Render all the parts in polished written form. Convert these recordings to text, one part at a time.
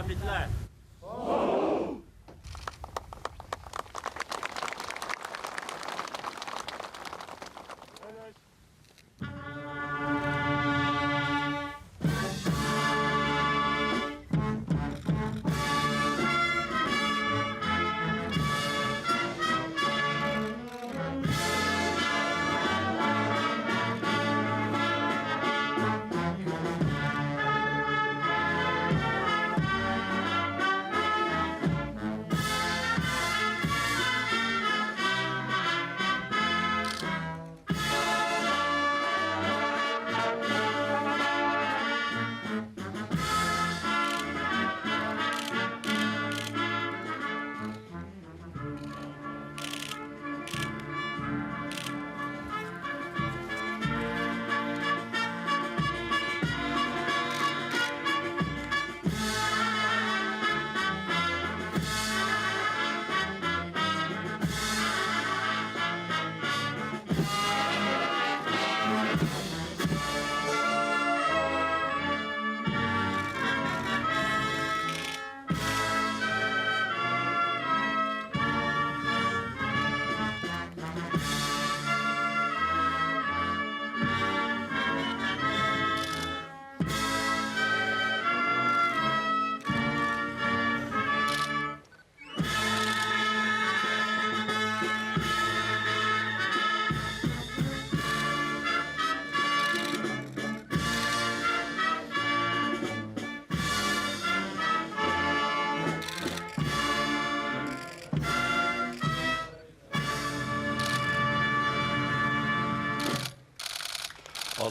Zabitlər.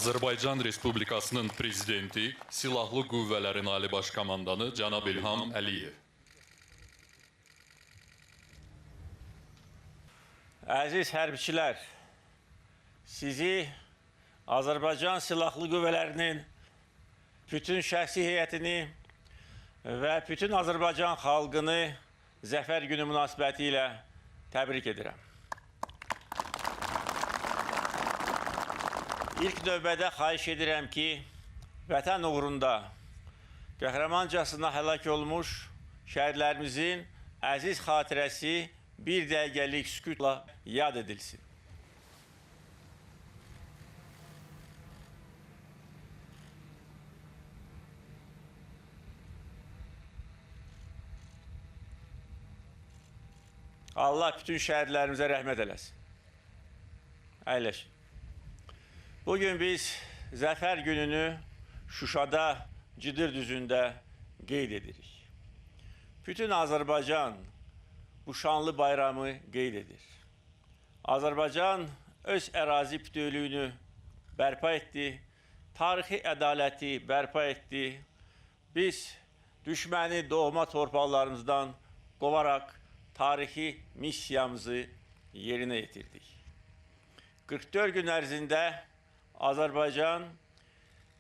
Azərbaycan Respublikasının Prezidenti, Silahlı Qüvvələrin Ali Baş Komandanı cənab İlham Əliyev. Əziz hərbçilər, sizi Azərbaycan Silahlı Qüvvələrinin bütün şəxsi heyətini və bütün Azərbaycan xalqını Zəfər Günü münasibəti ilə təbrik edirəm. İlk növbədə xahiş edirəm ki, vətən uğrunda qəhrəmancasına həlak olmuş şəhidlərimizin əziz xatirəsi bir dəqiqəlik sükutla yad edilsin. Allah bütün şəhidlərimizə rəhmət eləsin. Əyləşin. Bugün biz Zəfər Gününü Şuşada, Cıdır düzündə qeyd edirik. Bütün Azərbaycan bu şanlı bayramı qeyd edir. Azərbaycan öz ərazi bütövlüyünü bərpa etdi, tarixi ədaləti bərpa etdi. Biz düşməni doğma torpaqlarımızdan qovaraq tarixi missiyamızı yerinə yetirdik. 44 gün ərzində Azərbaycan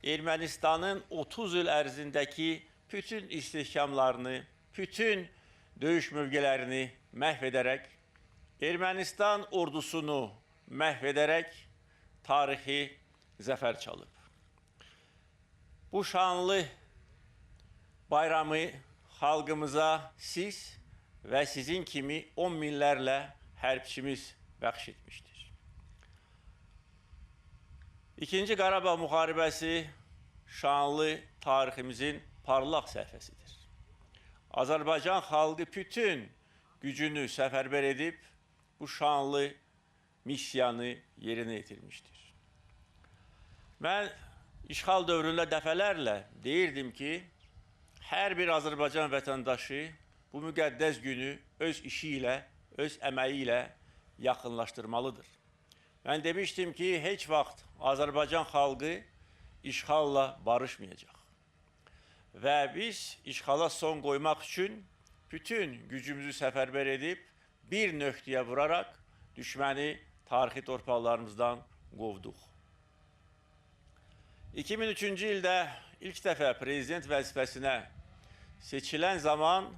Ermənistanın 30 il ərzindəki bütün istehkamlarını, bütün döyüş mövqələrini məhv edərək, Ermənistan ordusunu məhv edərək tarixi zəfər çalıb. Bu şanlı bayramı xalqımıza siz və sizin kimi 10 minlərlə hərbçimiz bəxş etmişdir. İkinci Qarabağ müharibəsi şanlı tariximizin parlaq səhifəsidir. Azərbaycan xalqı bütün gücünü səfərbər edib bu şanlı missiyanı yerinə yetirmişdir. Mən işğal dövründə dəfələrlə deyirdim ki, hər bir Azərbaycan vətəndaşı bu müqəddəs günü öz işi ilə, öz əməyi ilə yaxınlaşdırmalıdır. Mən demişdim ki, heç vaxt Azərbaycan xalqı işğalla barışmayacaq. Və biz işğala son qoymaq üçün bütün gücümüzü səfərbər edib bir nöqtəyə vuraraq düşməni tarixi torpaqlarımızdan qovduq. 2003-cü ildə ilk dəfə prezident vəzifəsinə seçilən zaman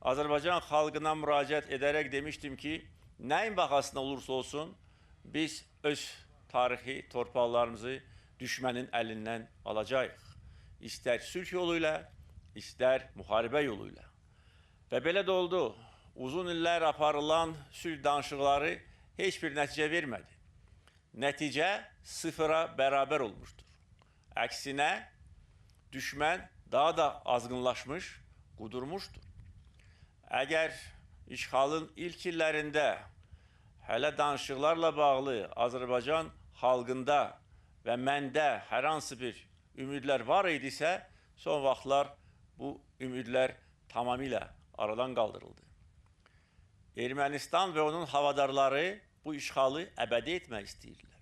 Azərbaycan xalqına müraciət edərək demişdim ki, nəyin bahasına olursa olsun biz öz tarixi torpaqlarımızı düşmənin əlindən alacağıq. İstər sülh yolu ilə, istər müharibə yolu ilə. Və belə də oldu. Uzun illər aparılan sülh danışıqları heç bir nəticə vermədi. Nəticə sıfıra bərabər olmuşdur. Əksinə, düşmən daha da azğınlaşmış, qudurmuşdur. Əgər işğalın ilk illərində hələ danışıqlarla bağlı Azərbaycan xalqında və məndə hər hansı bir ümidlər var idisə, son vaxtlar bu ümidlər tamamilə aradan qaldırıldı. Ermənistan və onun havadarları bu işğalı əbədi etmək istəyirdilər.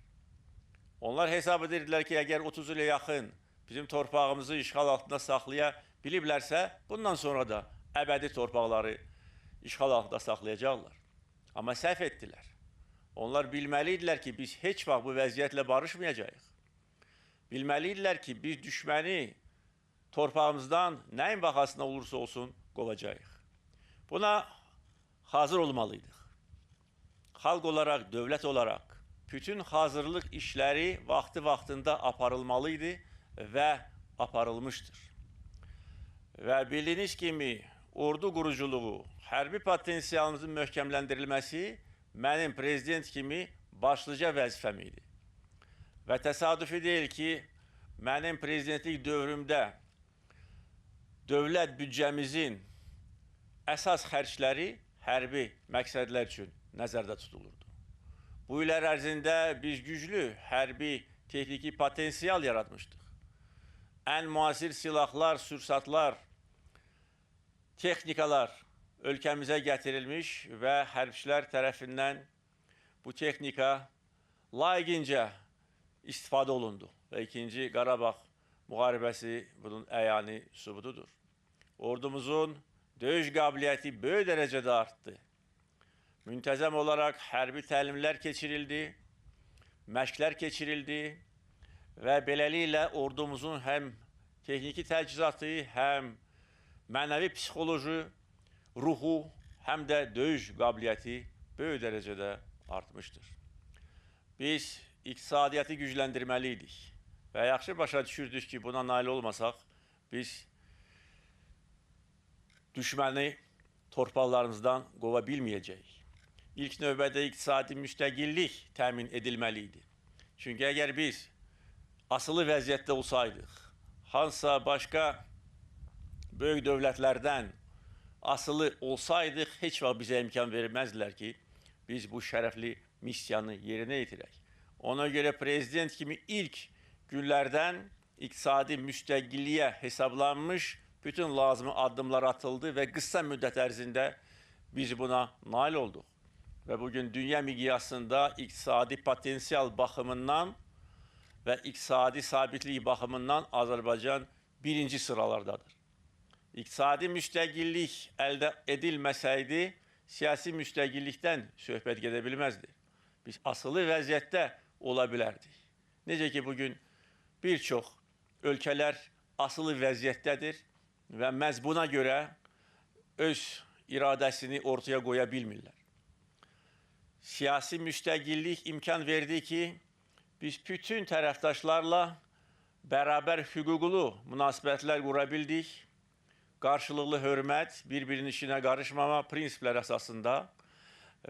Onlar hesab edirdilər ki, əgər 30 ilə yaxın bizim torpağımızı işğal altında saxlaya biliblərsə, bundan sonra da əbədi torpaqları işğal altında saxlayacaqlar. Amma səhv etdilər. Onlar bilməli idilər ki, biz heç vaxt bu vəziyyətlə barışmayacağıq. Bilməli idilər ki, biz düşməni torpağımızdan nəyin bahasına olursa olsun qovacağıq. Buna hazır olmalıydıq. Xalq olaraq, dövlət olaraq bütün hazırlıq işləri vaxtı-vaxtında aparılmalıydı və aparılmışdır. Və bildiyiniz kimi ordu quruculuğu, hərbi potensialımızın möhkəmləndirilməsi mənim prezident kimi başlıca vəzifəm idi. Və təsadüfi deyil ki, mənim prezidentlik dövrümdə dövlət büdcəmizin əsas xərcləri hərbi məqsədlər üçün nəzərdə tutulurdu. Bu illər ərzində biz güclü hərbi texniki potensial yaratmışdıq. Ən müasir silahlar, sursatlar, texnikalar ölkəmizə gətirilmiş və hərbçilər tərəfindən bu texnika layiqincə istifadə olundu. Və İkinci Qarabağ müharibəsi bunun əyani sübutudur. Ordumuzun döyüş qabiliyyəti böyük dərəcədə artdı. Müntəzəm olaraq hərbi təlimlər keçirildi, məşqlər keçirildi və beləliklə ordumuzun həm texniki təchizatı, həm mənəvi psixoloji ruhu, həm də döyüş qabiliyyəti böyük dərəcədə artmışdır. Biz iqtisadiyyatı gücləndirməli idik və yaxşı başa düşürdük ki, buna nail olmasaq, biz düşməni torpaqlarımızdan qova bilməyəcəyik. İlk növbədə iqtisadi müstəqillik təmin edilməli idi. Çünki əgər biz asılı vəziyyətdə olsaydıq, hansısa başqa böyük dövlətlərdən asılı olsaydıq, heç vaxt bizə imkan verməzdilər ki, biz bu şərəfli missiyanı yerinə yetirək. Ona görə prezident kimi ilk günlərdən iqtisadi müstəqilliyə hesablanmış bütün lazımi addımlar atıldı və qısa müddət ərzində biz buna nail olduq. Və bugün dünya miqyasında iqtisadi potensial baxımından və iqtisadi sabitlik baxımından Azərbaycan birinci sıralardadır. İqtisadi müstəqillik əldə edilməsəydi, siyasi müstəqillikdən söhbət gedə bilməzdi. Biz asılı vəziyyətdə ola bilərdik. Necə ki, bugün bir çox ölkələr asılı vəziyyətdədir və məhz buna görə öz iradəsini ortaya qoya bilmirlər. Siyasi müstəqillik imkan verdi ki, biz bütün tərəfdaşlarla bərabər hüquqlu münasibətlər qura bildik. Qarşılıqlı hörmət, bir-birinin işinə qarışmama prinsiplər əsasında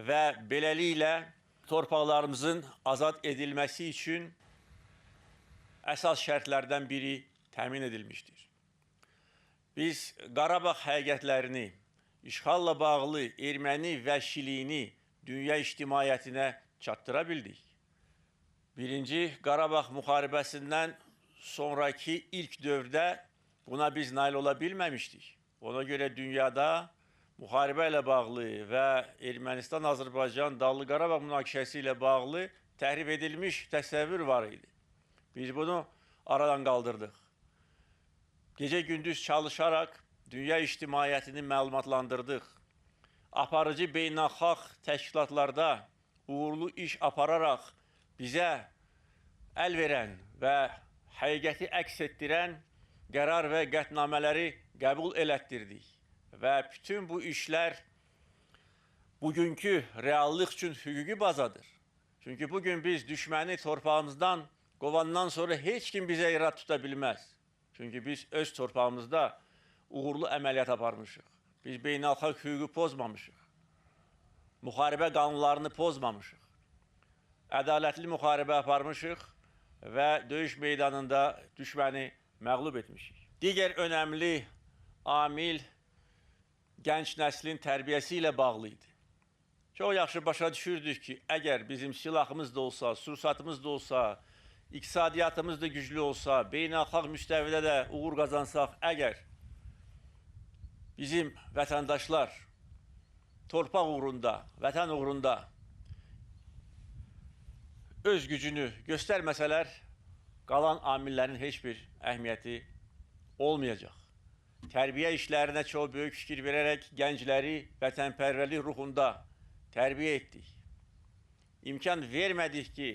və beləliklə torpaqlarımızın azad edilməsi üçün əsas şərtlərdən biri təmin edilmişdir. Biz Qarabağ həqiqətlərini, işğalla bağlı erməni vəhşiliyini dünya ictimaiyyətinə çatdıra bildik. Birinci Qarabağ müharibəsindən sonraki ilk dövrdə buna biz nail ola bilməmişdik. Ona görə dünyada müharibə ilə bağlı və Ermənistan-Azərbaycan Dağlıq Qarabağ münaqişəsi ilə bağlı təhrif edilmiş təsəvvür var idi. Biz bunu aradan qaldırdıq. Gecə-gündüz çalışaraq dünya ictimaiyyətini məlumatlandırdıq. Aparıcı beynəlxalq təşkilatlarda uğurlu iş apararaq bizə əl verən və həqiqəti əks etdirən qərar və qətnamələri qəbul elətdirdik. Və bütün bu işlər bugünkü reallıq üçün hüquqi bazadır. Çünki bugün biz düşməni torpağımızdan qovandan sonra heç kim bizə irad tuta bilməz. Çünki biz öz torpağımızda uğurlu əməliyyat aparmışıq. Biz beynəlxalq hüququ pozmamışıq. Müharibə qanunlarını pozmamışıq. Ədalətli müharibə aparmışıq və döyüş meydanında düşməni məğlub etmişik. Digər önəmli amil gənc nəslin tərbiyəsi ilə bağlı idi. Çox yaxşı başa düşürdük ki, əgər bizim silahımız da olsa, sursatımız da olsa, iqtisadiyyatımız da güclü olsa, beynəlxalq müstəvidə də uğur qazansaq, əgər bizim vətəndaşlar torpaq uğrunda, vətən uğrunda öz gücünü göstərməsələr, qalan amillərin heç bir əhəmiyyəti olmayacaq. Tərbiyə işlərinə çox böyük fikir verərək gəncləri vətənpərvərlik ruhunda tərbiyə etdik. İmkan vermədik ki,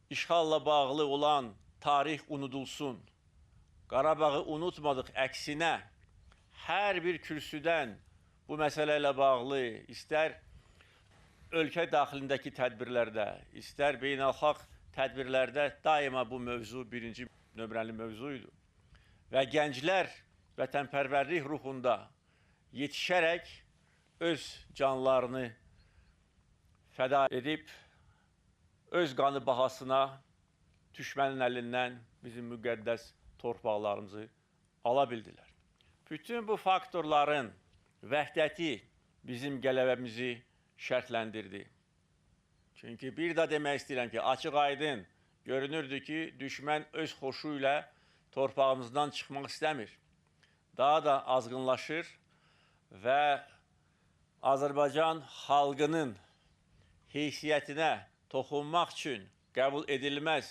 işğalla bağlı olan tarix unudulsun. Qarabağı unutmadıq, əksinə hər bir kürsüdən bu məsələ ilə bağlı istər ölkə daxilindəki tədbirlərdə, istər beynəlxalq tədbirlərdə daima bu mövzu birinci nömrəli mövzu idi. Və gənclər vətənpərvərlik ruhunda yetişərək öz canlarını fəda edib, öz qanı bahasına düşmənin əlindən bizim müqəddəs torpaqlarımızı ala bildilər. Bütün bu faktorların vəhdəti bizim qələbəmizi şərtləndirdi. Çünki bir də demək istəyirəm ki, açıq aydın görünürdü ki, düşmən öz xoşu ilə torpağımızdan çıxmaq istəmir. Daha da azğınlaşır və Azərbaycan xalqının heysiyyətinə toxunmaq üçün qəbul edilməz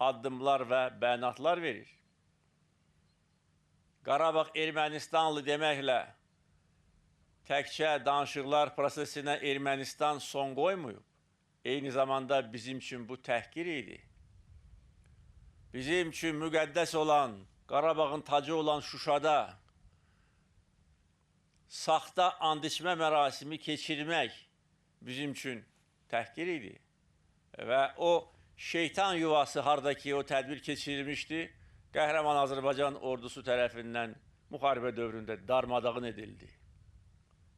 addımlar və bəyanatlar verir. Qarabağ Ermənistanlı deməklə təkcə danışıqlar prosesinə Ermənistan son qoymayıb. Eyni zamanda bizim üçün bu təhqir idi. Bizim üçün müqəddəs olan, Qarabağın tacı olan Şuşada saxta and içmə mərasimi keçirmək bizim üçün təhqir idi. Və o şeytan yuvası haradakı o tədbir keçirilmişdi, qəhrəman Azərbaycan ordusu tərəfindən müharibə dövründə darmadağın edildi.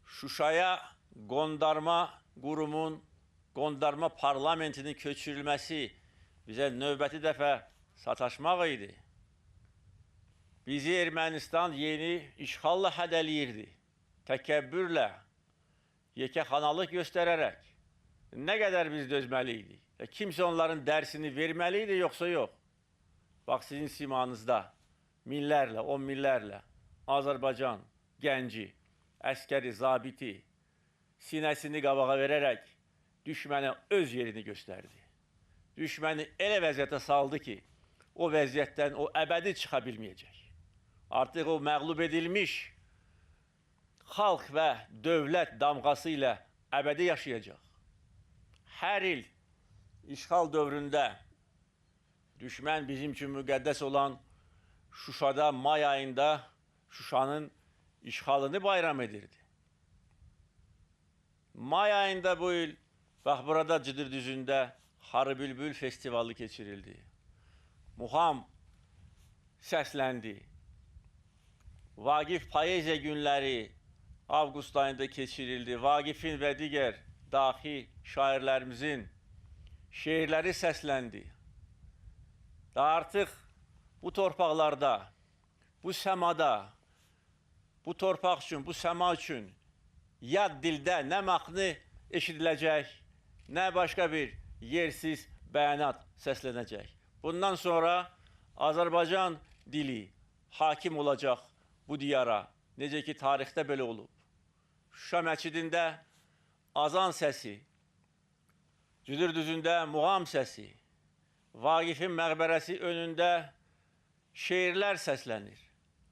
Şuşaya qondarma qurumun, qondarma parlamentinin köçürülməsi bizə növbəti dəfə sataşmaq idi. Bizi Ermənistan yeni işğalla hədəliyirdi. Təkəbbürlə, yekəxanalıq göstərərək nə qədər biz dözməli idik? Kimsə onların dərsini verməli idi, yoxsa yox? Bax, sizin simanızda minlərlə, on minlərlə Azərbaycan gənci, əskəri, zabiti sinəsini qabağa verərək düşmənə öz yerini göstərdi. Düşməni elə vəziyyətə saldı ki, o vəziyyətdən o əbədi çıxa bilməyəcək. Artıq o məğlub edilmiş xalq və dövlət damğası ilə əbədi yaşayacaq. Hər il işğal dövründə düşmən bizim üçün müqəddəs olan Şuşada may ayında Şuşanın işğalını bayram edirdi. May ayında bu il, bax burada Cıdır düzündə Xarı Bülbül festivalı keçirildi. Muğam səsləndi. Vaqif Poeziya günləri avqust ayında keçirildi. Vaqifin və digər dahi şairlərimizin şeirləri səsləndi. Da artıq bu torpaqlarda, bu səmada, bu torpaq üçün, bu səma üçün yad dildə nə mahnı eşidiləcək, nə başqa bir yersiz bəyanat səslənəcək. Bundan sonra Azərbaycan dili hakim olacaq bu diyara, necə ki tarixdə belə olub. Şuşa məscidində azan səsi, Cıdır düzündə muğam səsi, Vaqifin məqbərəsi önündə şeirlər səslənir.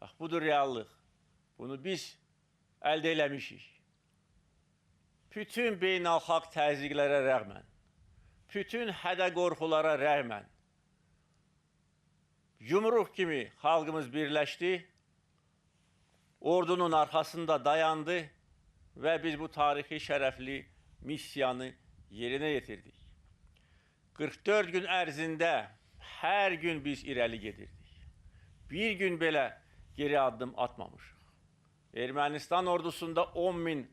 Bax, budur reallıq. Bunu biz əldə eləmişik. Bütün beynəlxalq təzyiqlərə rəğmən, bütün hədə qorxulara rəğmən, yumruq kimi xalqımız birləşdi, ordunun arxasında dayandı və biz bu tarixi şərəfli missiyanı yerinə yetirdik. 44 gün ərzində hər gün biz irəli gedirdik. Bir gün belə geri addım atmamışıq. Ermənistan ordusunda 10 min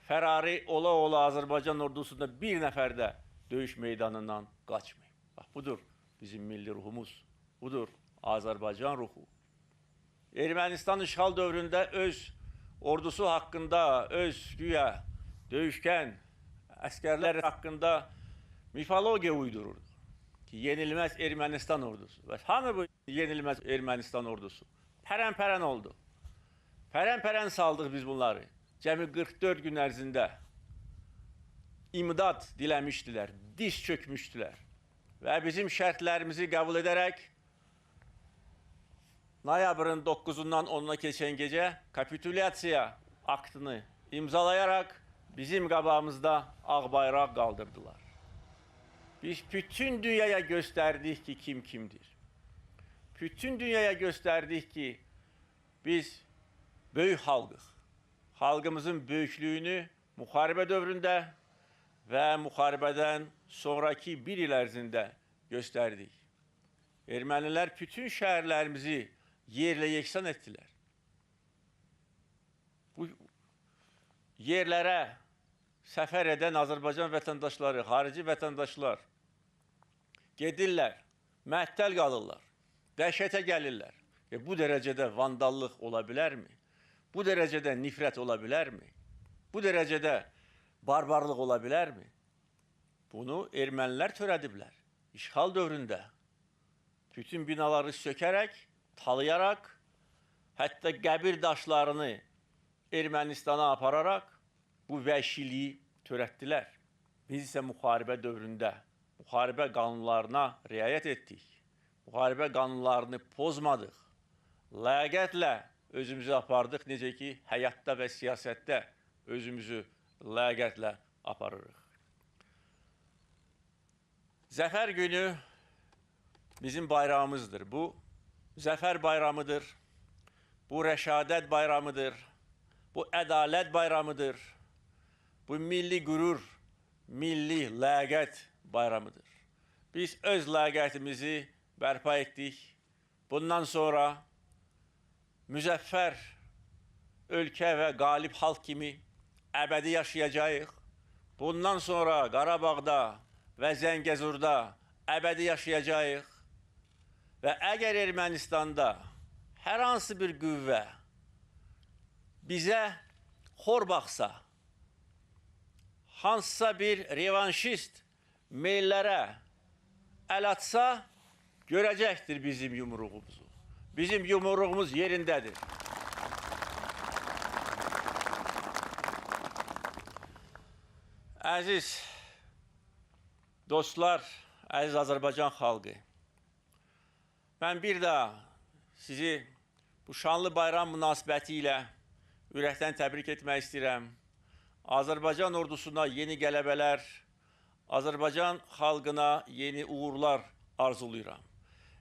fərari ola-ola Azərbaycan ordusunda bir nəfər də döyüş meydanından qaçmayıb. Bax, budur bizim milli ruhumuz, budur Azərbaycan ruhu. Ermənistan işğal dövründə öz ordusu haqqında, öz güya döyüşkən əsgərlər haqqında mifologiya uydururdu. Ki, yenilməz Ermənistan ordusu. Bəs hanı bu yenilməz Ermənistan ordusu? Pərən-pərən oldu. Pərən-pərən saldıq biz bunları. Cəmi 44 gün ərzində imdad diləmişdilər, diz çökmüşdülər. Və bizim şərtlərimizi qəbul edərək noyabrın 9-undan 10-una keçən gecə kapitulyasiya aktını imzalayaraq bizim qabağımızda ağ bayraq qaldırdılar. Biz bütün dünyaya göstərdik ki, kim kimdir. Bütün dünyaya göstərdik ki, biz böyük xalqıq. Xalqımızın böyüklüyünü müharibə dövründə və müharibədən sonraki bir il ərzində göstərdik. Ermənilər bütün şəhərlərimizi yerlə yeksan etdilər. Bu yerlərə səfər edən Azərbaycan vətəndaşları, xarici vətəndaşlar gedirlər, məhtəl qalırlar, dəhşətə gəlirlər. Bu dərəcədə vandallıq ola bilərmi? Bu dərəcədə nifrət ola bilərmi? Bu dərəcədə barbarlıq ola bilərmi? Bunu ermənilər törədiblər. İşğal dövründə bütün binaları sökərək, talayaraq, hətta qəbir daşlarını Ermənistana apararaq bu vəhşiliyi törətdilər. Biz isə müharibə dövründə müharibə qanunlarına riayət etdik. Müharibə qanunlarını pozmadıq. Ləyaqətlə özümüzü apardıq, necə ki, həyatda və siyasətdə özümüzü ləyaqətlə aparırıq. Zəfər günü bizim bayramımızdır. Bu, zəfər bayramıdır, bu rəşadət bayramıdır, bu ədalət bayramıdır, bu milli qürur, milli ləyaqət bayramıdır. Biz öz ləyaqətimizi bərpa etdik. Bundan sonra müzəffər ölkə və qalib xalq kimi əbədi yaşayacağıq. Bundan sonra Qarabağda və Zəngəzurda əbədi yaşayacağıq. Və əgər Ermənistanda hər hansı bir qüvvə bizə xor baxsa, hansısa bir revanşist meyillərə əl atsa, görəcəkdir bizim yumruğumuzu. Bizim yumruğumuz yerindədir. Əziz dostlar, əziz Azərbaycan xalqı, mən bir daha sizi bu şanlı bayram münasibəti ilə ürəkdən təbrik etmək istəyirəm. Azərbaycan ordusuna yeni qələbələr, Azərbaycan xalqına yeni uğurlar arzulayıram.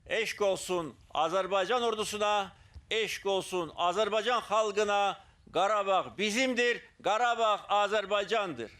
Eşq olsun Azərbaycan ordusuna, eşq olsun Azərbaycan xalqına. Qarabağ bizimdir, Qarabağ Azərbaycandır.